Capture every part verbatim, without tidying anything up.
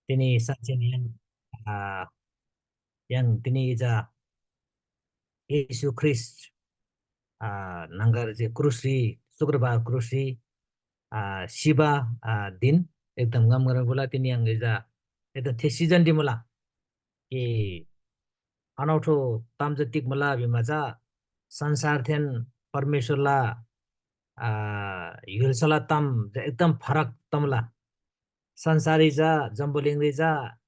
तिनी साँच्‍चीन य्‍हाङ, आ, य्‍हाङ तिनी इजा येशू ख्रीष्‍ट, आ, न्‍हङगर जे क्रुसरी, शुक्रबार क्रुसरी, आ, सिबा, आ, धिन एकदम ङामङरा मुला। तिनी य्‍हाङ इजा एकदम थे सिजनरी मुला। ए अनौठो ताम चा तिग मुला भिमा चा संसारथेन परमेश्‍वरला, आ, य्‍हुल्‍साला ताम चा एकदम फरक तमुला। संसाररी चा, जम्‍बुलिङरी चा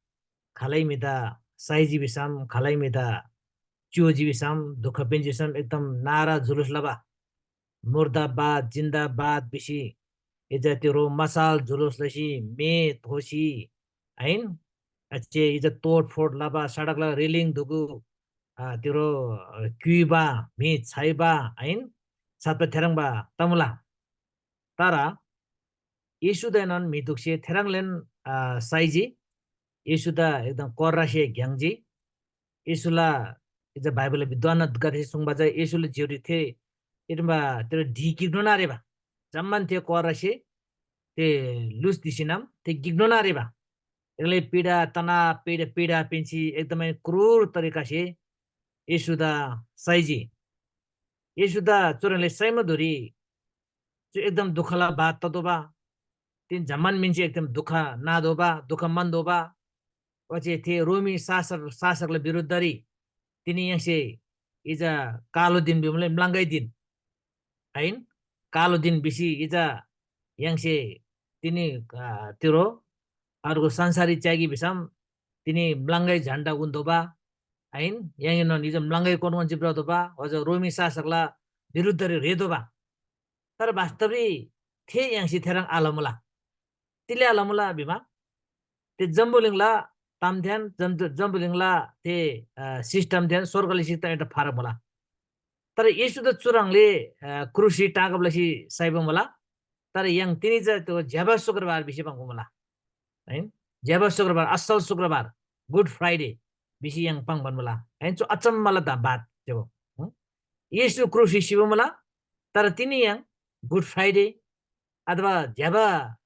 खालै म्‍हिदा साइजी भिसम, खालै म्‍हिदा च्‍योजी भिसम, दुःख पिन्‍जी भिसम एकदम नारा जुलुस लबा, मुर्दाबाद, जिन्दाबाद भिसी इजा तिरो मशाल जुलुस लसी मे थोसी आइन? अचे इजा तोडफोड लबा, सडकला रेलिङ दुगु, आ, तिरो, अ, क्‍युइबा, म्‍हि छाइबा आइन? छाप्‍टा थेह्रङ्बा तमुला। तर येशूदाएनोन म्‍हि दुगसे थेह्रङ्लेन, आ, साइजी। येशूदा एकदम कोर्रासे घ्‍याङ्जी। येशूला इजा बाइबलला विद्वानगदे सुङ्बा चा येशूला जिउरी थे इटुम्बा तेरो ढी गिक्‍नोन आरेबा। जम्‍मान थे कोर्रासे थे लुस दिसिनम थे गिक्‍नोन आरेबा। एकदमै पीडा, तनाव, पीडा, पीडा पिन्‍सी एकदमै क्रूर तरिकासे येशूदा साइजी। येशूदा चुह्रङ्ले साइमा धुरी चु एकदम दुःखला बात ततोःबा। तिन जम्‍मान मिन्‍से एकदम दुःख नातोःबा, दुःख मनतोःबा। ओच्‍छे थे रोमी शासक, शासकला विरुद्धरी तिनी य्‍हाङसे इजा कालो धिन भिमले म्‍लाङगै धिन आइन? कालो धिन भिसी इजा य्‍हाङसे तिनी, आ, तिरो अर्गु संसाररी च्‍यागी भिसम तिनी म्‍लाङगै झन्‍डा उन्‍तोःबा आइन? य्‍हाङएनोन इजा म्‍लाङगै कोनकोन चिप्रातोःबा, ओच्‍छे रोमी शासकला विरुद्धरी रेतोःबा। तर वास्तवरी थे य्‍हाङसे थेह्रङ् आलमुला। तिले आलमुला भिमा, थे जम्‍बुलिङला तामथेन, जम्‍बु-, जम्‍बुलिङला थे, अ, सिस्टमथेन स्‍वर्गला सिस्टम एउटा फरक मुला। तर येशूदा चुह्रङ्ले, अ, क्रुसरी टाँगब लसी साइबा मुला। तर य्‍हाङ तिनी चा त्यो ज्‍यबा शुक्रबार भिसी पाङ्बा मुला। है? ज्‍यबा शुक्रबार, असल शुक्रबार, गुड फ्राइडे भिसी य्‍हाङ पाङ्बान मुला। है? चु अचम्मला दा-, बात ज्‍यबा। हँ? येशू क्रुसरी सिबा मुला, तर तिनी य्‍हाङ गुड फ्राइडे अथवा ज्‍यबा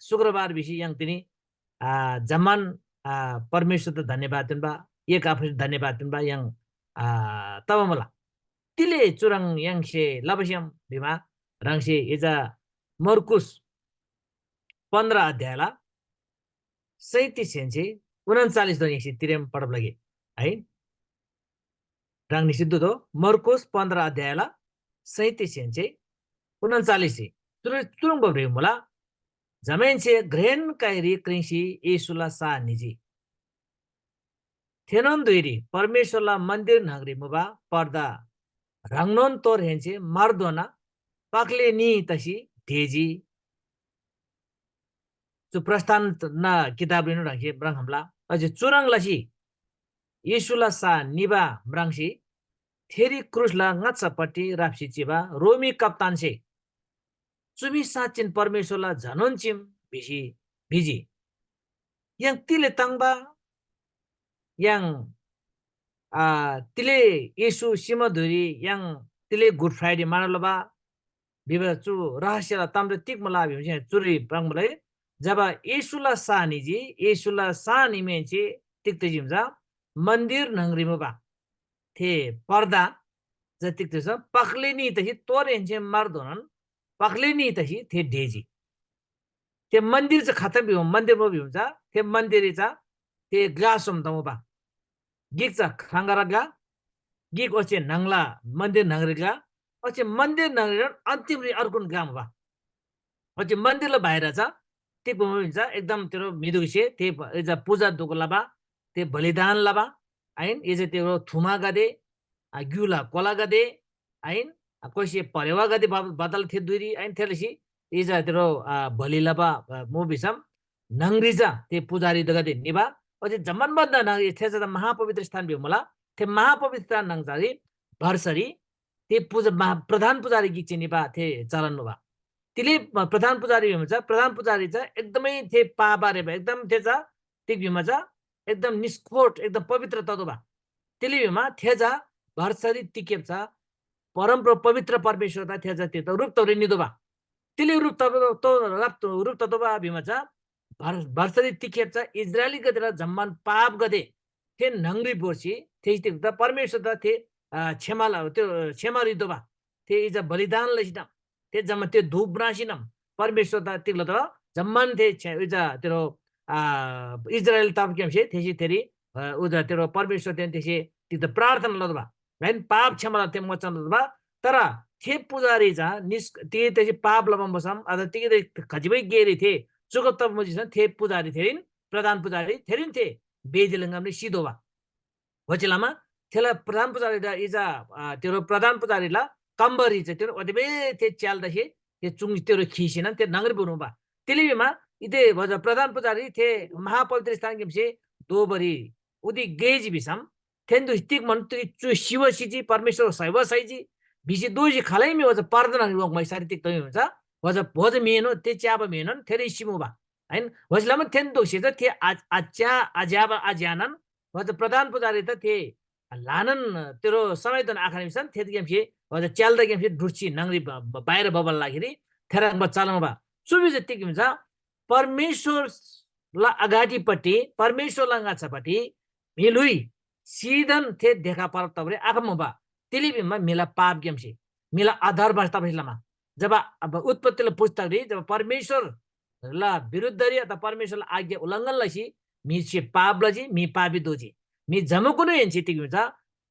शुक्रबार भिसी य्‍हाङ तिनी, आ, जम्‍मान, आ, परमेश्‍वरदा धन्‍यवाद पिन्‍बा, एक आफूसे धन्‍यवाद पिन्‍बा य्‍हाङ, आ, तबा मुला। तिले चुह्रङ् य्‍हाङसे लबस्‍याम भिमा, ह्राङसे इजा मर्कुस पन्ध्र अध्यायला सैँतिसहेन्‍से उनन्‍चालिसधोना य्‍हाङसे तिरेम पढब लगे है। ह्राङनीसे दुदो मर्कुस पन्ध्र अध्यायला सैँतिसहेन्‍से उनन्‍चालिससे चुर-, चुह्रङ्बा भ्रिउ मुला, जमाहेन्‍से घ्रेन काइरी क्रिङ्सी येशूला सा निजी। थेनोन धुइरी परमेश्‍वरला मन्‍दिर न्‍हङरी मुबा पर्दा ह्राङनोन तोरहेन्‍से मारधोना पाख्‍ले न्‍ही तसी ढेजी। चु प्रस्थान न किताबरीनोन ह्राङसे म्राङ्‌खम्‍ला। ओच्‍छे चुह्रङ् लसी येशूला सा निबा म्राङ्सी थेरी क्रुसला ङाच्‍छापट्टि राप्‍सी चिबा रोमी कप्‍तानसे, "चु मी साँच्‍चिन परमेश्‍वरला झनोन चीम," भिसी भिजी। य्‍हाङ तिले ताङ्‍बा? य्‍हाङ, आ, तिले येशू सिमा धुइरी य्‍हाङ तिले गुड फ्राइडे मानब लबा? भिबा चु रहस्‍यला ताम चा तिग मुला भिमसे चुरी पाङ्‌मुला। जब येशूला सा निजी, येशूला सा निमाहेन्‍से तिग तजी भिम चा मन्‍दिर न्‍हङरी मुबा थे पर्दा चा तिग तजी भिम चा पख्‍ले न्‍ही तसी तोरहेन्‍से मारधोनान पख्‍ले न्‍ही तसी थे ढेजी। थे मन्‍दिर चा खतम भिबा मन्‍दिर मुबा भिम चा थे मन्‍दिर चा थे ग्‍ला सोम तमुबा। गिक चा ख्राङगाला ग्‍ला, गिक ओच्‍छे न्‍हङला मन्‍दिर न्‍हङरी ग्‍ला, ओच्‍छे मन्‍दिर न्‍हङरीनोन अन्‍तिमरी अर्गुन ग्‍ला मुबा। ओच्‍छे मन्‍दिरला बाहिर चा तिग मुबा भिम चा एकदम तेरो म्‍हिदुगुसे थे ब-, एजा पूजा दुगु लबा, थे बलिदान लबा, आहिन? एजा तेरो थुमागदे, आ, ग्‍युला कोलागदे, आहिन? आ, कोइसे परेवागदे ब-, बदल थे धुइरी, आहिन? थेलसी एजा तेरो, आ, बलि लबा, आ, मु भिसम न्‍हङरी चा थे पुजारीगदे निबा, ओच्‍छे जम्‍मान भन्‍दा न्‍हङरी थे चा महापवित्र स्थान भिमुला। थे महापवित्र स्थान न्‍हङ चारी भर्सरी थे पूजा, महा-, प्रधान पुजारी गिकसे निबा थे चलन मुबा। तिले प्रधान पुजारी भिमा चा, प्रधान पुजारी चा एकदमै थे पाप आरेबा, एकदम थे चा तिग भिमा चा एकदम निष्कोट, एकदम पवित्र ततोःबा। तिले भिमा थे चा भर्सरी तिकेब चा परमप्रभु पवित्र परमेश्‍वरदा थे चा तिग्‍दा रूप तौरे नितोःबा। तिले रूप तब-, तो-, रूप ततोःबा भिमा चा भर-, भर्सरी तिखेब चा इस्राएलीगदेला जम्‍मान पापगदे थे न्‍हङरी भोर्सी थेसे तिग्‍दा परमेश्‍वरदा थे, अ, क्षमा ल-, त्यो, अ, क्षमा रितोःबा। थे इजा बलिदान लसीनम, थे जम्‍मा त्यो धूप म्रासीनम परमेश्‍वरदा तिग्‍दा जम्‍मान थे क्षे-, इजा तेरो, अ, इस्राएल तामग्‍यामसे थेसे थेरी, अ, उजा तेरो परमेश्‍वरदेन थेसे तिग्‍दा प्रार्थना लतोःबा। ह्राइन पाप क्षमा लबा थे मोचन लतोःबा। तर थे पुजारी चा निष्क-, तिगै थेसे पाप लबा मुसम अथवा तिगै ते खजिबै गेरी थे चुकप तबा मुजीसम थे पुजारी थेरीन, प्रधान पुजारी थेरीन थे बेदीला ङामरी सितोःबा। ओच्‍छे लमा थेला प्रधान पुजारीदा इजा, अ, तेरो प्रधान पुजारीला कम्‍बरी चा तेरो ओतेबे थे च्याल तसे थे चुङ तेरो खीसीनन थे न्‍हङरी भोर्मुबा। तिले भिमा इते भज प्रधान पुजारी थे महापवित्र स्थानग्‍यामसे दोबारी उदि गेजी भिसम थेन्‍दुस तिग मन तिग चु सिबा सिजी, परमेश्‍वर सैबा सैजी भिसी दोःसी खालै मी ओजा पर्दा न्‍हङरी वाङ्‌मै सारी तिग तमी हुन्छ। ओजा भोज म्‍हिएनोन ते च्‍याबा म्‍हिएनोन थेरी सिमुबा। आइन? ओसे लमा थेन्‍दुसे चा थे आ-, आच्‍या-, आज्‍याबा आज्‍यानन ओजा प्रधान पुजारी त थे ल्‍हानान तेरो समयदोन आखनमिसन थेदग्‍यामसे ओजा च्‍याल्‍दाग्‍यामसे ढुर्सी न्‍हङरी ब-, ब-, बाहिर भबाला लागिरी थेह्रङ्बा चलमुबा। चु भिजा तिग हुन्छ? परमेश्‍वरला अगाडिपट्टि, परमेश्‍वरला ङाच्‍छापट्टि म्‍हि ल्‍हुइ सिधन थे देखा परब तबारी आखम्‍मुबा। तिले भिमा म्‍हिला पापग्‍यामसे, म्‍हिला अधर्मसे तबासे लमा। जब अब उत्पत्तिला पुस्तकरी जब परमेश्‍वरला विरुद्धरी अथवा परमेश्‍वरला आज्ञा उल्लङ्घन लसी म्‍हिसे पाप लजी, म्‍हि पापी दोजी। म्‍हि जम्‍माकुनुहेन्‍से तिग हुन्छ?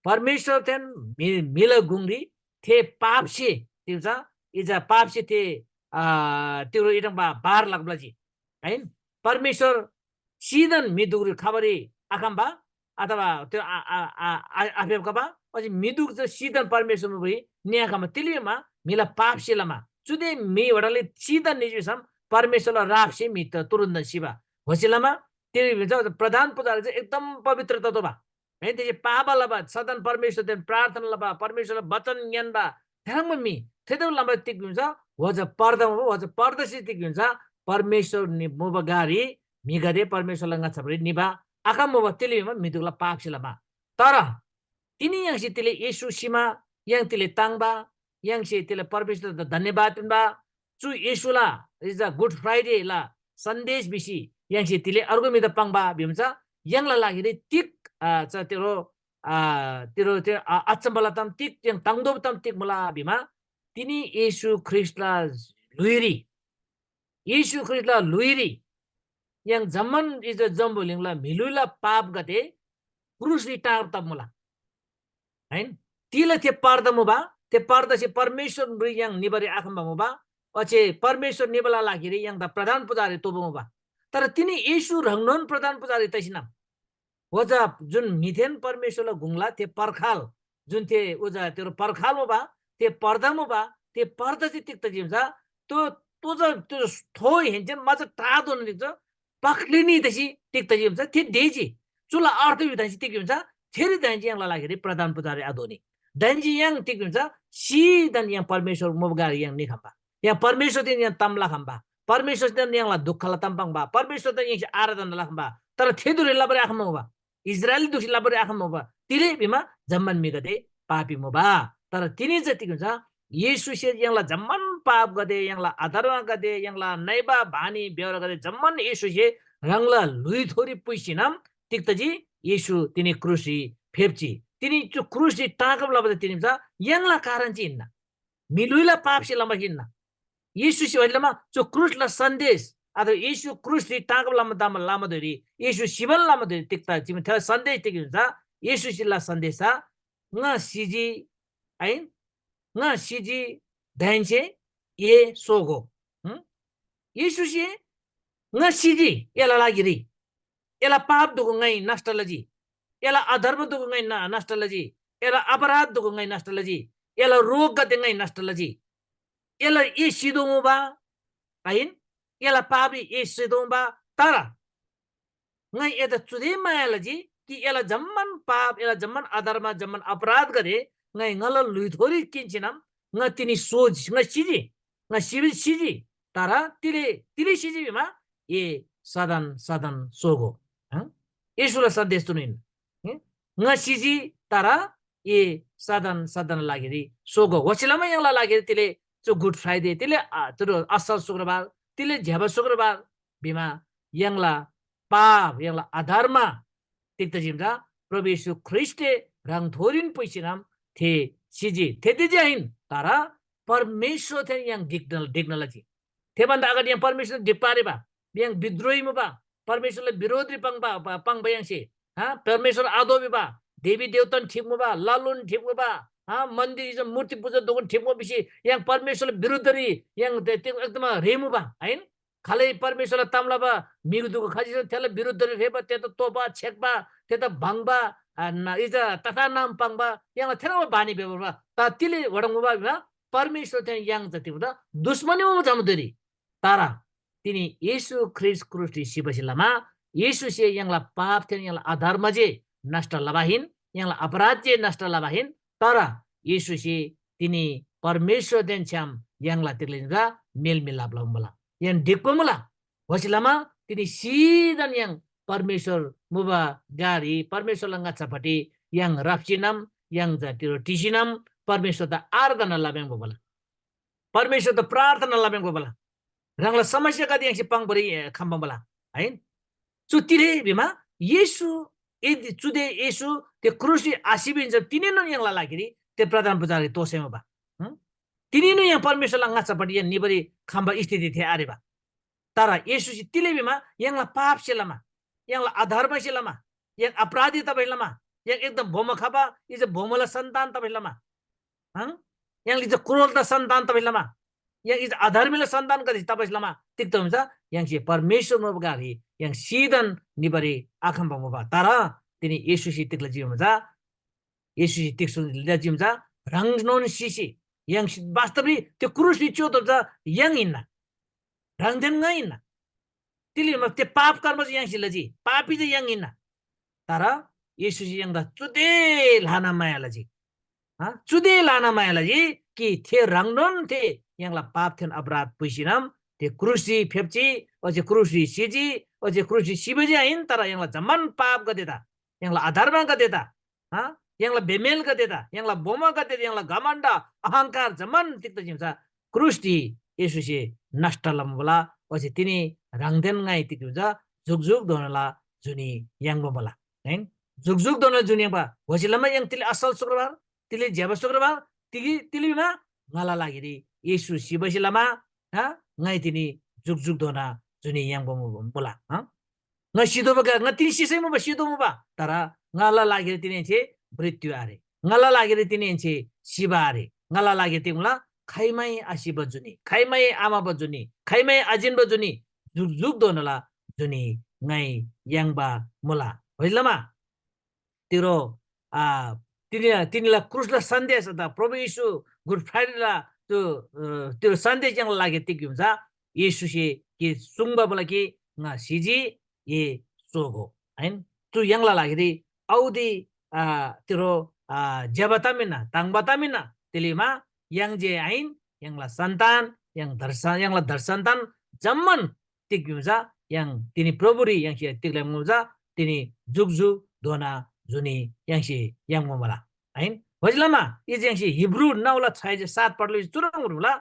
परमेश्‍वरदेन म्‍हि, म्‍हिला गुङरी थे पापसे तिग हुन्छ? इजा पापसे थे, आ, तिरो इटङबा बार लग लजी। आइन? परमेश्‍वर सिधन म्‍हि दुगरी खबारी आखम्‍बा अथवा त्यो आ-, आ-, आ-, आ-, आफेप्‍खबा, ओच्‍छे म्‍हि दुग चा सिधन परमेश्‍वर मुबरी नियाखम्‍बा तिलीमा म्‍हिला पापसे लमा। चुदे म्‍हि वडाले सिधन निजी भिसम परमेश्‍वरला रापसे म्‍हि त तुरुन्‍तन सिबा। होसे लमा तिली भिन्छ प्रधान पुजारी चाहिँ एकदम पवित्र ततोबा। है, त्यसै पाप लबा, सदन परमेश्‍वरदेन प्रार्थना लबा, परमेश्‍वरला वचन ङ्‌यान्‍बा, थेह्रङ्बा म्‍हि थेदो लमा तिग हुन्छ? वजा पर्दा मुबा, वजा पर्दासे तिग हुन्छ? परमेश्‍वर नि-, मुबा ग्‍लारी म्‍हिगदे परमेश्‍वरला ङाच्‍छापट्टि निबा आखम मुबा तिली भिमा म्‍हिदुगला पापसे लमा। तर तिनी य्‍हाङसे तिले येशू सिमा य्‍हाङ तिले ताङ्बा, य्‍हाङसे तिले परमेश्‍वरदा धन्‍यवाद पिन्‍बा, चु येशूला इजा गुड फ्राइडेला सन्‍देश भिसी य्‍हाङसे तिले अर्गु म्‍हिदा पाङ्बा भिम चा य्‍हाङला लागिरी तिग, अ, चा तेरो, अ, तेरो ते, अ, अचम्‍बला ताम तिग, य्‍हाङ ताङ्तोःबा ताम तिग मुला भिमा, तिनी येशू ख्रीष्‍टला ल्‍हुइरी, येशू ख्रीष्‍टला ल्‍हुइरी य्‍हाङ जम्‍मान इजा जम्‍बुलिङला म्‍हिलुइला पापगदे क्रुसरी टाँगब तब मुला। हैन? तिला थे पर्दा मुबा, थे पर्दासे परमेश्‍वर म्‍हुनरी य्‍हाङ निबारी आखम्‍बा मुबा, ओच्‍छे परमेश्‍वर निबाला लागिरी य्‍हाङदा प्रधान पुजारी तोबा मुबा। तर तिनी येशू ह्रङ्नोन प्रधान पुजारी तसिनम। ओजा जुन म्‍हिथेन परमेश्‍वरला गुङला थे पर्खाल, जुन थे ओजा तेरो पर्खाल मुबा, थे पर्दा मुबा, थे पर्दा चाहिँ तिग तजी हुन्छ? तो, तो ज-, त्यो थो हेन्‍सेन मा चा टादोन निक च पक्‍लिनी तसी तिग तजी हुन्छ? थे देजी। चुला अर्थ बि तसी तिग हुन्छ? थेरी दाइन्‍जी य्‍हाङला लागिरी प्रधान पुजारी आदोनी। दाइन्‍जी य्‍हाङ तिग हुन्छ? सिधन य्‍हाङ परमेश्‍वर मुबा ग्‍लारी य्‍हाङ निखम्‍बा। य्‍हाङ परमेश्‍वरदेन य्‍हाङ ताम लखम्‍बा। परमेश्‍वरदेन य्‍हाङला दुःखला ताम पाङ्बा। परमेश्‍वरदेन य्‍हाङसे आराधना लखम्‍बा। तर थे धुइरी लबारी आखम्‍बा मुबा। इस्राएल दुखी लबारी आखम्‍बा मुबा। तिले भिमा जम्‍मान म्‍हिगदे पापी मुबा। तर तिनी चा तिग हुन्छ? येशूसे य्‍हाङला जम्‍मान पापगदे, य्‍हाङला अधर्मगदे, य्‍हाङला नइबा बानी बेहोरगदे जम्‍मान येशूसे ह्राङला ल्‍हुइथोरी पुइसीनम तिग तजी? येशू तिनी क्रुसरी फेप्‍जी। तिनी चु क्रुसरी टाँगब लबारी तिनी चा य्‍हाङला कारण चाहिँ हिन्‍ना। म्‍हिलुइला पापसे लमा हिन्‍ना। येशूसे ओइलामा चु क्रुसला सन्देश अथवा येशू क्रुसरी टाँगब लमा दमा लमा धुइरी, येशू सिबान लमा धुइरी तिग ता चिमा थेला सन्देश तिग हुन्छ? येशूसे ला सन्देश चा, ङा सिजी, आइन? ङा सिजी, दाहेन्‍से ए सोगो। हुँ? येशूसे ङा सिजी एला लागिरी। एला पाप दुगु ङाइ नष्‍ट लजी। एला अधर्म दुगु ङाइ न-, नष्‍ट लजी। एला अपराध दुगु ङाइ नष्‍ट लजी। एला रोगगदे ङाइ नष्‍ट लजी। एला ए सितोःमुबा, आहिन? एला पापरी ए सितोःमुबा, तर ङाइ एदा चुदे माया लजी कि एला जम्‍मान पाप, एला जम्‍मान अधर्म, जम्‍मान अपराधगदे ङाइ ङाला ल्‍हुइथोरी किन्‍सीनम ङा तिनी सोजी, ङा सिजी, ङा सिबी सिजी, तर तिले, तिले सिजी भिमा ए सदन सदन सोगो। हँ? येशूला सन्देश चुनोन हिन्‍ना। हँ? ङा सिजी, तर ए सदन सदन लागिरी सोगो। होसिलमा य्‍हाङला लागिरी तिले चु गुड फ्राइडे, तिले, आ, चु असल शुक्रबार, तिले ज्‍यबा शुक्रबार भिमा य्‍हाङला पाप, य्‍हाङला अधर्म तिग्‍दा जिम्‍दा प्रभु येशू ख्रीष्‍टसे ह्राङथोरीन पुइसीनम थे सिजी। थेति जे आहिन, तर परमेश्‍वरथेन य्‍हाङ ढिक्‍न ढिक्‍ना लजी। थे भन्‍दा अगाडि य्‍हाङ परमेश्‍वरदा ढिक्‍बा आरेबा, य्‍हाङ विद्रोही मुबा, परमेश्‍वरला विरोधरी पाङ्बा, पा-, पाङ्बा य्‍हाङसे, हा, परमेश्‍वर आदो भिबा, देवी देवतान ठिक मुबा, लालुन ठिक मुबा, हा, मन्दिर इजम मूर्ति पूजा दोगुन ठिक मुबा भिसी य्‍हाङ परमेश्‍वरला विरुद्धरी य्‍हाङ ते, ते एकदम रेमुबा, आहिन? खालै परमेश्‍वरला ताम लबा म्‍हिगदे खजी थेला विरुद्धरी रेबा, तेदा तोबा, छेक्‍बा, तेदा भङ्‍बा, आ, न, इजा तथा नाम पाङ्बा, य्‍हाङला थेनोबा बानी बेबा। त तिले वडा मुबा भिबा, परमेश्‍वर थेन य्‍हाङ जति मुदा दुश्मनी मुबा जम्‍मा धुइरी। तर तिनी येशू ख्रीष्‍ट क्रुसरी सिबासे लमा येशूसे य्‍हाङला पाप थेन य्‍हाङला अधर्म जे नष्‍ट लबा हिन, य्‍हाङला अपराध जे नष्‍ट लबा हिन। तर येशूसे तिनी परमेश्‍वरदेन छ्‌याम य्‍हाङला तिग्‍दा मेलमिलाप लबा मुला, य्‍हाङ ढिक्‍बा मुला। ओच्‍छे लमा तिनी सिधन य्‍हाङ परमेश्‍वर मुबा ग्‍लारी परमेश्‍वरला ङाच्‍छापट्टि य्‍हाङ राप्‍सीनम, य्‍हाङ चा तिरो टिसीनम परमेश्‍वरदा आराधना लब्‍याङ्बा मुला। परमेश्‍वरदा प्रार्थना लब्‍याङ्बा मुला। ह्राङला समस्यागदे य्‍हाङसे पाङ्‌बारी, ए, खम्‍बा मुला। आहिन? चु तिरे भिमा येशू, यदि चुदे येशू ते क्रुसरी आसिबा हिन्‍सम तिनीएनोन य्‍हाङला लागिरी ते प्रधान पुजारी तोःसै मुबा। हं? तिनीएनोन य्‍हाङ परमेश्‍वरला ङाच्‍छापट्टि य्‍हाङ निबारी खम्‍बा स्थिति थे आरेबा। तर येशूसे तिले भिमा य्‍हाङला पापसे लमा, य्‍हाङला अधर्मसे लमा, य्‍हाङ अपराधी तबासे लमा, य्‍हाङ एकदम बोमो खबा, इजा बोमोला सन्तान तबासे लमा, हं? य्‍हाङ इजा क्रोधला सन्तान तबासे लमा, य्‍हाङ इजा अधर्मीला सन्तान कति तबासे लमा, तिग्‍दा हुन्छ? य्‍हाङसे परमेश्‍वर मुबा ग्‍लारी य्‍हाङ सिधन निबारी आखम्‍बा मुबा। तर तिनी येशूसे तिग्‍ला जिम्‍मा चा येशूसे तिग सुङ्जी, लजीम चा ह्राङनोन सिसी य्‍हाङ वास्तवरी त्यो क्रुसरी च्‍योतोःबा चा य्‍हाङ हिन्‍ना, ह्राङदेन ङा हिन्‍ना। तिले भिमा त्यो पाप कर्म चाहिँ य्‍हाङसे लजी, पापी चाहिँ य्‍हाङ हिन्‍ना। तर येशूसे य्‍हाङदा चुदे ल्‍हाना माया लजी। हाँ, चुदे ल्‍हाना माया लजी कि थे ह्राङनोन थे य्‍हाङला पाप थेन अपराध पुइसीनम थे क्रुसरी फेप्‍जी, ओच्‍छे क्रुसरी सिजी, ओच्‍छे क्रुसरी सिबा जे आहिन, तर य्‍हाङला जम्‍मान पापगदेदा, य्‍हाङला अधर्मगदेदा, हाँ, य्‍हाङला बेमेलगदेदा, य्‍हाङला बोमागदेदा, य्‍हाङला घमण्‍ड, अहंकार जम्‍मान तिग्‍दा जिम्‍सा क्रुसरी येशूसे नष्‍ट लमुला। ओच्‍छे तिनी ह्राङदेन ङाइ तिग्‍दा जुकजुकधोनाला जुनी याङ्बा मुला। हैं? जुकजुकधोना जुनी याङ्बा। ओच्‍छे लमा य्‍हाङ तिले असल शुक्रबार, तिले ज्‍यबा शुक्रबार, तिगी तिले भिमा ङाला लागिरी येशू सिबासे लमा, हाँ, ङाइ तिनी जुकजुकधोना जुनी याङ्बा मु-, मुला। हाँ? ङा सितोःबा ग्‍ला, ङा तिनी सिसै मुबा, सितोः मुबा, तर ङाला लागिरी तिनीहेन्‍से मृत्यु आरे, ङाला लागिरी तिनीहेन्‍से सिबा आरे, ङाला लागिरी तिग मुला खाइमै आसिबा जुनी, खाइमै आमाबा जुनी, खाइमै आजिन्‍बा जुनी, जुकजुकधोनाला जुनी ङाइ याङ्बा मुला। होइलमा तिरो, आ, तिनी, तिनीला क्रुसला सन्देश अथवा प्रभु येशू गुड फ्राइडेला त्यो, अ, त्यो सन्देश य्‍हाङला लागि तिग हुन्छ? येशूसे कि सुङ्बा मुला कि ङा सिजी, ए सोगो। आइन? चु य्‍हाङला लागिरी औदी, आ, तिरो, आ, ज्‍यबा तमिना, ताङ्बा तमिना, तेलिमा य्‍हाङ जे आइन, य्‍हाङला सन्तान, य्‍हाङ दर्शन, य्‍हाङला दर्शनतान जम्‍मान तिग भिमुझा य्‍हाङ तिनी प्रभुरी य्‍हाङसे तिग लमुझा तिनी जुकजुकधोना जुनी य्‍हाङसे याङ्बा मुला। आइन? होइलमा इज य्‍हाङसे हिब्रू नौला छय जे सात पटलो चुरङ मुला।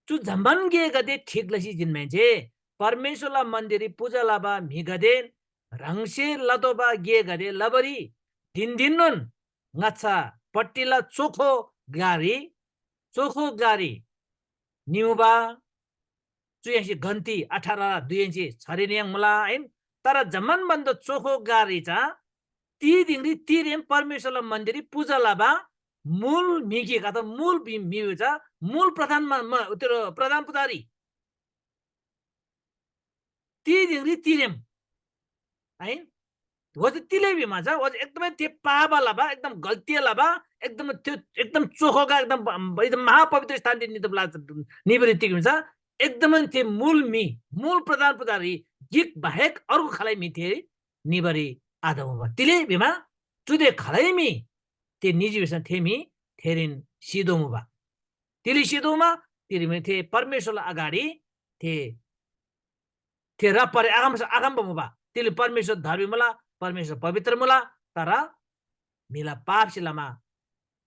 चु जम्‍मान गेगदे ठीक लसी जिन्‍माहेन्‍से परमेश्‍वरला मन्‍दिररी पूजा लबा म्‍हिगदे ह्राङसे लतोःबा गेगदे लबारी धिन धिननोन ङाच्‍छापट्टिला चोखो ग्‍लारी, चोखो ग्‍लारी निमुबा। चु य्‍हाङसे गन्‍ती अठार दुइहेन्‍से छारेन याङ्मुला, आइन? तर जम्‍मान भन्‍दा चोखो ग्‍लारी चा ती दिङरी तिरेम परमेश्‍वरला मन्‍दिररी पूजा लबा मुल म्‍हि गिक अथवा मुल म्‍हि, म्‍हि चा मुल प्रधान म-, म-, उत्‍यो प्रधान पुजारी। ती दिङरी तिरेम। आइन? ओच्‍छे तिले भिमा चा ओच्‍छे एकदमै थे पाप लबा, एकदम गल्ती लबा, एकदम त्यो एकदम चोखोगा एकदम ब-, एकदम महापवित्र स्थान नितब ला निबरी तिग हुन्छ। एकदमै थे मुल म्‍हि, मुल प्रधान पुजारी गिक बाहेक अर्को खालै म्‍हि थे निबारी आदमुबा। तिले भिमा चुदे खालै म्‍हि थे निजी भिसम थे म्‍हि थेरीन सिदोमुबा। तिले सिदोमा तिरे म्‍हि थे परमेश्‍वरला अगाडि थे थे राप्‍बारी आखम आखम्‍बा मुबा। तिले परमेश्‍वर धर्मी मुला, परमेश्‍वर पवित्र मुला, तर म्‍हिला पापसे लमा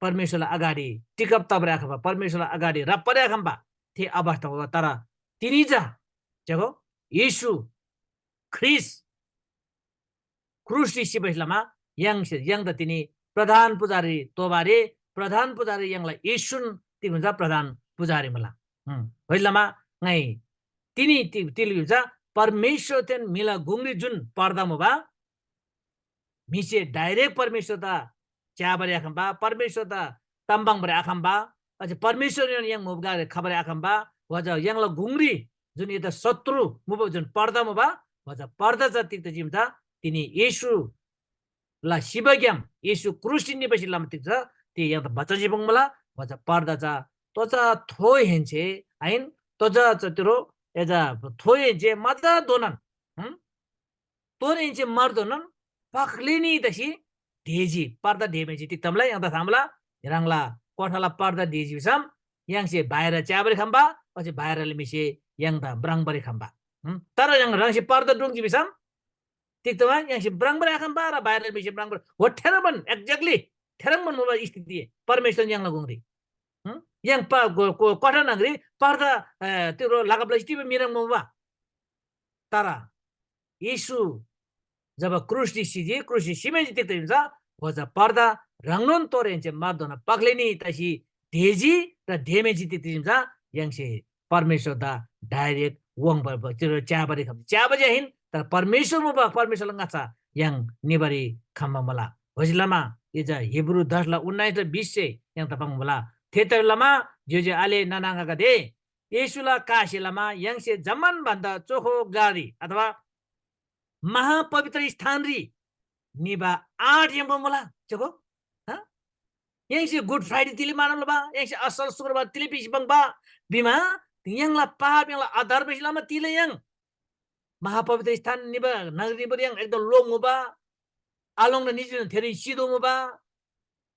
परमेश्‍वरला अगाडि टिकब तबारी आखम्‍बा, परमेश्‍वरला अगाडि राप्‍बारी आखम्‍बा थे अवस्था मुबा। तर तिनी चा च्‍यागो येशू ख्रीष्‍ट क्रुसरी सिबासे लमा य्‍हाङसे य्‍हाङदा तिनी प्रधान पुजारी तोबारी प्रधान पुजारी य्‍हाङला येशून तिग हुन्छ प्रधान पुजारी मुला। होइलमा ङाइ तिनी तिल हुन्छ परमेश्‍वरदेन म्‍हिला गुङरी जुन पर्दा मुबा, म्‍हिसे डाइरेक्ट परमेश्‍वरदा च्‍याबारी आखम्‍बा, परमेश्‍वरदा ताम्‍बाङबारी आखम्‍बा, अझ परमेश्‍वरएनोन य्‍हाङ मुबा ग्‍लारी खबारी आखम्‍बा, वजा य्‍हाङला गुङरी जुन एदा शत्रु मुबा जुन पर्दा मुबा, वजा पर्दा चा तिग्‍दा जिम चा तिनी येशूला सिबाग्‍याम येशू क्रुसरी निबासे लमा तिग चा ति य्‍हाङदा बचनसे पुङ्मुला, वजा पर्दा चा तोचा थोहेन्‍से आहिन, तोचा चा तिरो एजा थोहेन्‍से मजा दोनन, हं? तोरेन्‍से मर्दोनोन पख्‍लेनी तसी ढेजी। पर्दा ढेबेन्‍से तिग तमला य्‍हाङदा थामला ह्राङला कोठाला पर्दा ढेजी भिसम य्‍हाङसे बाहिर च्‍याबारी खम्‍बा, ओच्‍छे बाहिरला म्‍हिसे य्‍हाङदा म्राङ्बारी खम्‍बा। हुँ? तर य्‍हाङ ह्राङसे पर्दा डुङ्जी भिसम तिग तमा य्‍हाङसे म्राङ्बारी आखम्‍बा र बाहिरला म्‍हिसे म्राङ्बारी हो। थेरमन exactly थेरमन मुबा स्थिति परमेश्‍वरन य्‍हाङला गुङरी। हुँ? य्‍हाङ प-, को-, को-, कोठा न्‍हङरी पर्दा, अ, तिरो लगाब लसी टिबा म्‍हि ह्रङ् मुबा। तर येशू जब क्रुसरी सिजी, क्रुसरी सिमाहेन्‍से तिग्‍दा हिन्‍सम? ओजा पर्दा ह्राङनोन तोरहेन्‍से मर्दोना पख्‍लेनी तसी ढेजी र ढेमेन्‍से तिग्‍दा हिन्‍सम? य्‍हाङसे परमेश्‍वरदा direct वाङ्बा, च्‍याबारी खम्‍जी। च्‍याबा जे आहिन, तर परमेश्‍वर मुबा, परमेश्‍वरला ङाच्‍छा य्‍हाङ निबारी खम्‍बा मुला। ओजिलमा इजा हिब्रू दसला उन्‍नाइस र बिससे य्‍हाङदा पाङ्बा मुला। थेतबासेलमा ज्‍योज्‍यो आले नाना आङागदे, येशूला कासे लमा य्‍हाङसे जम्‍मान भन्‍दा चोखो ग्‍लारी अथवा महापवित्र स्थानरी निबा आँट याङ्बा मुला। चोखो? हँ? य्‍हाङसे गुड फ्राइडे तिले मानब लबा? य्‍हाङसे असल शुक्रबार तिले पिसी बङ्बा? भिमा य्‍हाङला पाप, य्‍हाङला अधर्मसे लमा तिले य्‍हाङ महापवित्र स्थान निबा नगरी निबा य्‍हाङ एकदम लोङ्मुबा, आलोङ्ना निजी थेरी सिदोमुबा।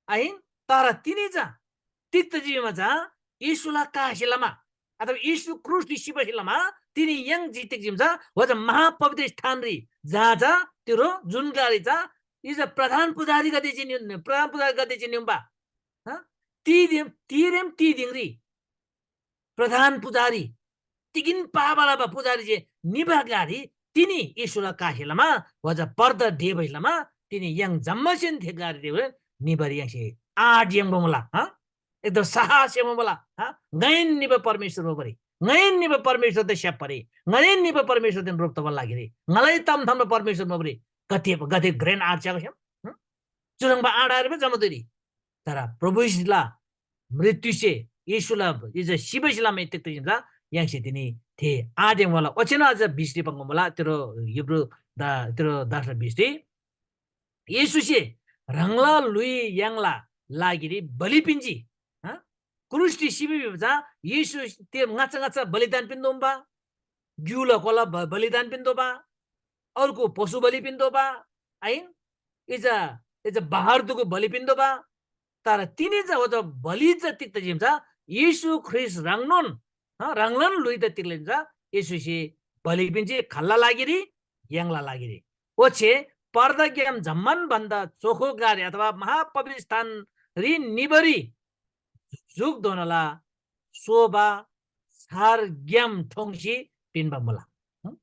आहिन? तर तिनी चा तिग्‍दा जिमा चा येशूला कासे लमा अथवा येशू क्रुसरी सिबासे लमा तिनी य्‍हाङ जितिक जिम चा वजा महापवित्र स्थानरी जा चा तिरो जुन ग्‍लारी चा इजा प्रधान पुजारीगदे जे नि-, प्रधान पुजारीगदे जे निम्बा। हँ? ती दिम, ती रेम ती दिङरी प्रधान पुजारी, तिगिन पाबा लबा पुजारी जे निबा ग्‍लारी तिनी येशूला कासे लमा वजा पर्दा ढेबै लमा तिनी य्‍हाङ जम्‍मासेन थे ग्‍लारी ढेबै निबारी य्‍हाङसे आँट याङ्बा मुला, हँ? एकदम साहस याङ्बा मुला, हँ? ङाइएन निबा परमेश्‍वर मुबारी, ङाइएन निबा परमेश्‍वरदा स्‍याप्‍बारी, ङाइएन निबा परमेश्‍वरदेन रोप तबाला लागिरी, ङालाइ ताम थान्‍बा परमेश्‍वर मुबारी गथे, गथे घ्रेन आँट च्‍यागो स्‍याम, हँ? चुह्रङ्बा आँट आरेबा जम्‍मा धुइरी। तर प्रभु येशूला मृत्युसे येशूला इजा सिबासे लमा तिग्‍दा जिन्‍दा य्‍हाङसे तिनी थे आँट याङ्बा मुला। ओच्‍छेन अझ बिसरी पाङ्बा मुला, तिरो हिब्रू द-, तिरो दस र बिसरी येशूसे ह्राङला ल्‍हुइ य्‍हाङला लागिरी बलि पिन्‍जी। हँ? क्रुसरी सिबा भिबा चा येशू ते ङाच्‍छा ङाच्‍छा बलिदान पिन्‍तोःबा, ग्‍युला कोला ब-, बलिदान पिन्‍तोःबा, अर्को पशु बलि पिन्‍तोःबा, आहिन? इजा, इजा बहर दुगु बलि पिन्‍तोःबा। तर तिनी चा ओजा बलि चा तिग्‍दा जिम चा येशू ख्रीष्‍ट ह्राङनोन, हँ, ह्राङलान ल्‍हुइदा तिग्‍दा जिम चा येशूसे बलि पिन्‍जी खाल्‍ला लागिरी, य्‍हाङला लागिरी। ओच्‍छे पर्दाग्‍याम जम्‍मान भन्‍दा चोखो ग्‍लारी अथवा महापवित्र स्थानरी निबारी जुगधोनाला सोबा छार ग्‍याम ठोङ्सी पिन्‍बा मुला। हँ?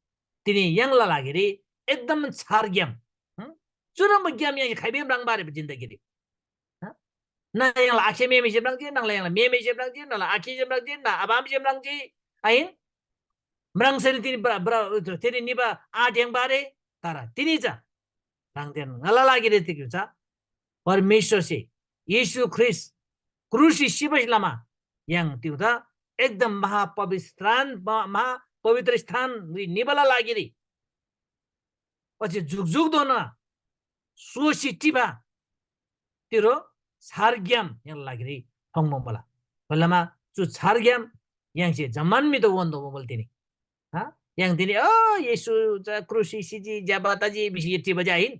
तिनी य्‍हाङला लागिरी एकदम छार ग्‍याम। हँ? चुह्रङ्बा ग्‍याम य्‍हाङसे खाइबेन म्राङ्बा आरेबा जिन्दगीरी। हँ? ना य्‍हाङला आखे मेमेसे म्राङ्जी, नाङला य्‍हाङला मेमेसे म्राङ्जी, नाला आखेसे म्राङ्जी, ना आबामसे म्राङ्जी। आहिन? म्राङ्सेरी तिनी ब्र-, ब्र-, तिनी निबा आँट याङ्बा आरे, तर तिनी चा ह्राङदेन ङाला लागिरी तिग्‍दा चा परमेश्‍वरसे येशू ख्रीष्‍ट क्रुसरी सिबासे लमा य्‍हाङ तिग्‍दा एकदम महापवित्र स्थान, म-, महापवित्र स्थानरी निबाला लागिरी ओच्‍छे जुकजुकधोना सोसी टिबा तिरो छारग्‍याम य्‍हाङला लागिरी ठोङ्बा मुला। फलमा चु छारग्‍याम य्‍हाङसे जम्‍मान म्‍हिदा उन्‍तोःबा मुला तिनी। हा? य्‍हाङ तिनी, "ओ, येशू चा क्रुसरी सिजी, ज्‍यबा तजी" भिसी टिबा जे आहिन।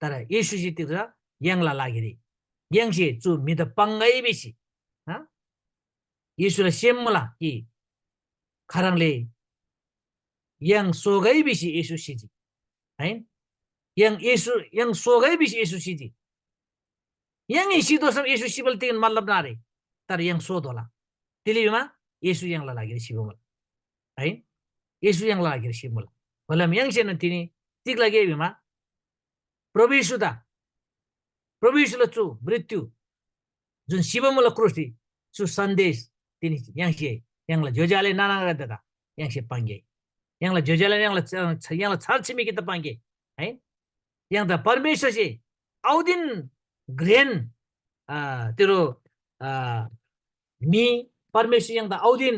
तर येशूसे तिग्‍दा य्‍हाङला लागिरी य्‍हाङसे चु म्‍हिदा पाङ्‌गै भिसी, हा? येशूला सेम मुला कि खाह्रङ्ले य्‍हाङ सोगै भिसी येशू सिजी। आहिन? य्‍हाङ येशू, य्‍हाङ सोगै भिसी येशू सिजी। य्‍हाङ सितोःसम येशू सिबाला तिगेन मतलब नारे, तर य्‍हाङ सोतोःला। तिले भिमा येशू य्‍हाङला लागिरी सिबा मुला। आहिन? येशू य्‍हाङला लागिरी सिबा मुला। होलम य्‍हाङसेनोन तिनी तिग लगे भिमा, प्रभु येशूदा, प्रभु येशूला चु मृत्यु जुन सिबा मुला क्रुसरी, चु सन्देश तिनी य्‍हाङसे य्‍हाङला ज्‍योज्‍यो आले नानागदेदा य्‍हाङसे पाङ्गे। य्‍हाङला ज्‍योज्‍यो आले य्‍हाङला छ-, छ-, य्‍हाङला छर छिमेकीदा पाङ्गे है। य्‍हाङदा परमेश्‍वरसे औदिन घ्रेन, आ, तिरो, आ, म्‍हि परमेश्‍वर य्‍हाङदा औदिन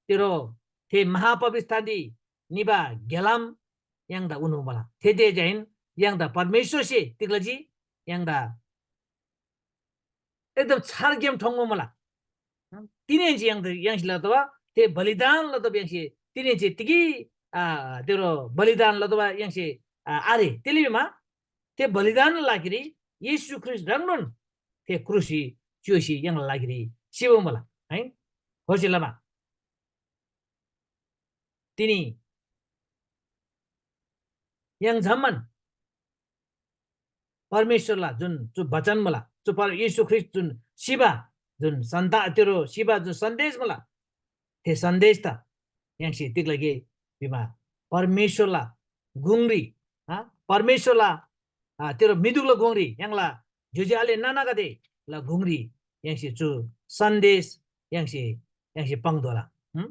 तिरो थे महापवित्र स्थानरी निबा ग्‍यालाम य्‍हाङदा उन्‍होमुला। थेते झैन य्‍हाङदा परमेश्‍वरसे तिग लजी? य्‍हाङदा एकदम छारग्‍याम ठोङ्‍बा मुला। तिनीहेन्‍से य्‍हाङ, य्‍हाङसे लतोःबा थे बलिदान लतोःबा य्‍हाङसे तिनीहेन्‍से तिगी, आ, तेरो बलिदान लतोःबा य्‍हाङसे, आ, आरे। तेले भिमा थे बलिदान लागिरी येशू ख्रीष्‍ट ह्राङनोन थे क्रुसरी च्‍योसी य्‍हाङला लागिरी सिबा मुला है। होसे लमा तिनी य्‍हाङ जम्‍मान परमेश्‍वरला जुन चु बचन मुला, चु पर-, येशू ख्रीष्‍ट जुन सिबा, जुन सन्ता-, तेरो सिबा जुन सन्देश मुला, थे सन्देश त य्‍हाङसे तिग लगे भिमा परमेश्‍वरला गुङरी, आ, परमेश्‍वरला, आ, तेरो मिदुकला गुङरी य्‍हाङला ज्‍योज्‍यो आले नानागदेला गुङरी य्‍हाङसे चु सन्देश य्‍हाङसे, य्‍हाङसे पाङ्तोःला। हुँ?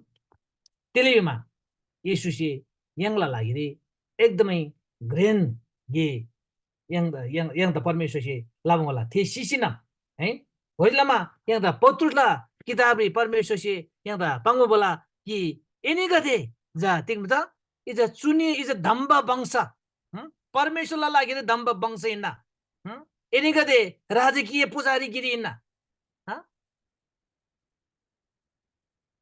तेले भिमा येशूसे य्‍हाङला लागिरी एकदमै घ्रेन गे य्‍हाङ, य्‍हाङ, य्‍हाङदा परमेश्‍वरसे लबा मुला। थे सिसीनम है। होइलमा य्‍हाङदा पत्रुसला किताबरी परमेश्‍वरसे य्‍हाङदा पाङ्बा मुला कि एनीगदे जा तिग्‍म त इजा चुनी इजा धम्‍बा वंश, हँ? परमेश्‍वरला लागिरी धम्‍बा वंश हिन्‍ना। हँ? एनीगदे राजकीय पुजारीगिरी हिन्‍ना। हँ?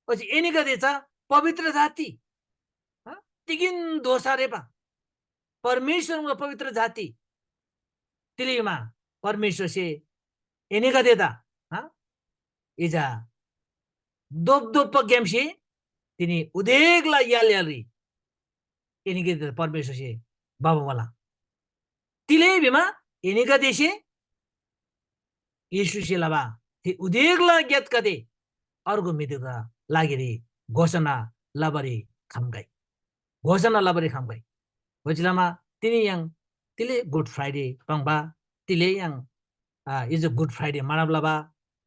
ओच्‍छे एनीगदे चा पवित्र जाति। हँ? तिगिन दोष आरेबा। परमेश्‍वर मुबा पवित्र जाति। तिलीमा परमेश्‍वरसे एनीगदेदा, हँ? इजा दोपदोप्‍बाग्‍यामसे तिनी उदेकला य्‍हाल य्‍हालरी एनीगदेदा परमेश्‍वरसे भबा मुला। तिले भिमा एनीगदेसे येशूसे लबा थे उदेकला गेतगदे अर्गु म्‍हिगदेला लागिरी घोषणा लबारी खम्‍गै। घोषणा लबारी खम्‍गै। ओच्‍छे लमा तिनी य्‍हाङ तिले गुड फ्राइडे पाङ्बा, तिले य्‍हाङ, आ, इज गुड फ्राइडे मानब लबा,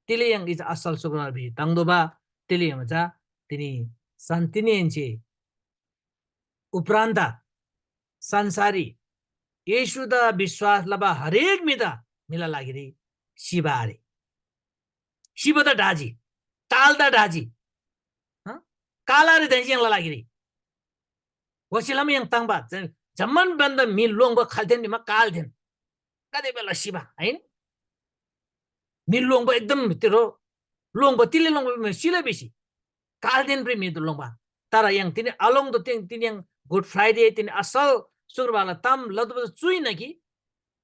तिले य्‍हाङ इज असल शुक्रबार भिसी ताङ्तोःबा, तिले य्‍हाङ चा तिनी सन तिनीहेन्‍से उपरान्त संसाररी येशूदा विश्‍वास लबा हरेक म्‍हिदा, म्‍हिला लागिरी सिबा आरे। सिबादा ढाजी, कालदा ढाजी। हँ? काल आरे दाइजी य्‍हाङला लागिरी। ओसेलमा य्‍हाङ ताङ्बा ज-, जम्‍मान भन्‍दा म्‍हि लोङ्‌बा खाल्‍थेन भिमा कालथेन। कति बेला सिबा, आहिन? म्‍हि लोङ्‌बा एकदम तिरो लोङ्‌बा, तिले लोङ्‌बा म्‍हि सिला भिसी। कालदेन प्रेमी लोङ्बा। तर य्‍हाङ तिनी आलोङ्दो तिनी, तिनी य्‍हाङ गुड फ्राइडे, तिनी असल शुक्रबारला ताम लदोबा चुइन कि,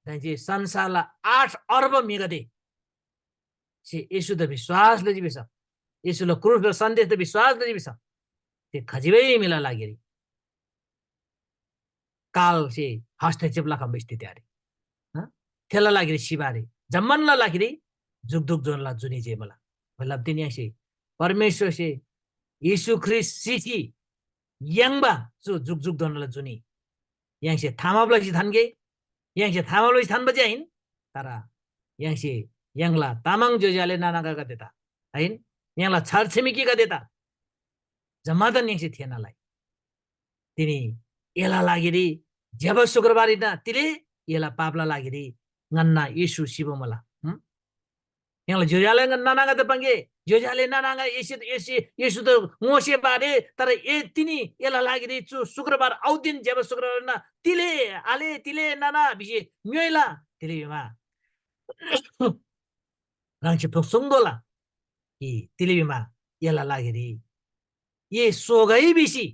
दाइँसे संसारला आठ अर्ब म्‍हिगदे से येशूदा विश्‍वास लजी भिसम, येशूला क्रुसला सन्‍देशदा विश्‍वास लजी भिसम, थे खजिबै म्‍हिला लागिरी कालसे हस्तक्षेप लखम्‍बा स्थिति आरे। हँ? थेला लागिरी सिबा आरे। जम्‍मानला लागिरी जुकजुक जोनला जुनी जे मुला। मतलब तिनीसे परमेश्‍वरसे येशू ख्रीष्‍ट सिसी याङ्बा चु जुकजुक दोनला जुनी य्‍हाङसे थामा लसी थान्‍गे। य्‍हाङसे थामा लसी थान्‍बा जे आहिन, तर य्‍हाङसे य्‍हाङला तामाङ ज्‍योज्‍यो आले नाना आङागदेदा आहिन, य्‍हाङला छरछिमेकीगदेदा जम्‍मादान य्‍हाङसे थेःना लइ। तिनी एला लागिरी ज्‍यबा शुक्रबार हिन्‍ना, तिले एला पापला लागिरी ङन्‍ना येशू सिबा मुला। हुँ? य्‍हाङला ज्‍योज्‍यो आले नाना आङादा पाङ्गे, ज्‍योज्‍यो आले नाना आङा येशू, येशू, येशूदा ङोसेबा आरे, तर ए तिनी एला लागिरी चु शुक्रबार औदिन ज्‍यबा शुक्रबार हिन्‍ना, तिले आले, तिले नाना भिसी ङ्‌योइला, तिले भिमा ह्राङसे फुक्‍सुङ्तोःला कि तिले भिमा एला लागिरी ए सोगै भिसी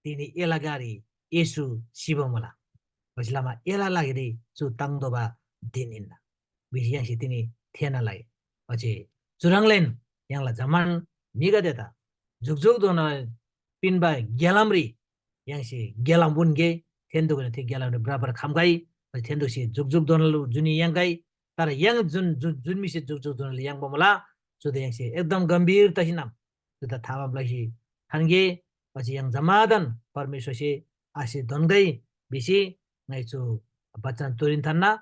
तिनी एला ग्‍लारी येशू सिबा मुला। ओच्‍छे लमा एला लागिरी चु ताङ्तोःबा धिन हिन्‍ना भिसी य्‍हाङसे तिनी थेःना लइ। ओच्‍छे चुह्रङ्‌लेन य्‍हाङला जम्‍मान म्‍हिगदेदा जुकजुकधोना पिन्‍बा ग्‍यालामरी य्‍हाङसे ग्‍यालाम उन्‍गे, थेन्‍दुगुन थे ग्‍यालामरी भ्रबार खम्‍गै, ओच्‍छे थेन्‍दुसे जुकजुकधोनाला जुनी याङ्‌गै। तर य्‍हाङ जुन, जुन, जुन म्‍हिसे जुकजुकधोनाला याङ्बा मुला, चुदा य्‍हाङसे एकदम गम्‍भीर तसीनम चुदा थामा लसी थान्‍गे। ओच्‍छे य्‍हाङ जम्‍मादान परमेश्‍वरसे आशिष दोन्‍गै भिसी ङाइ चु बचन तुरिन थान्‍ना।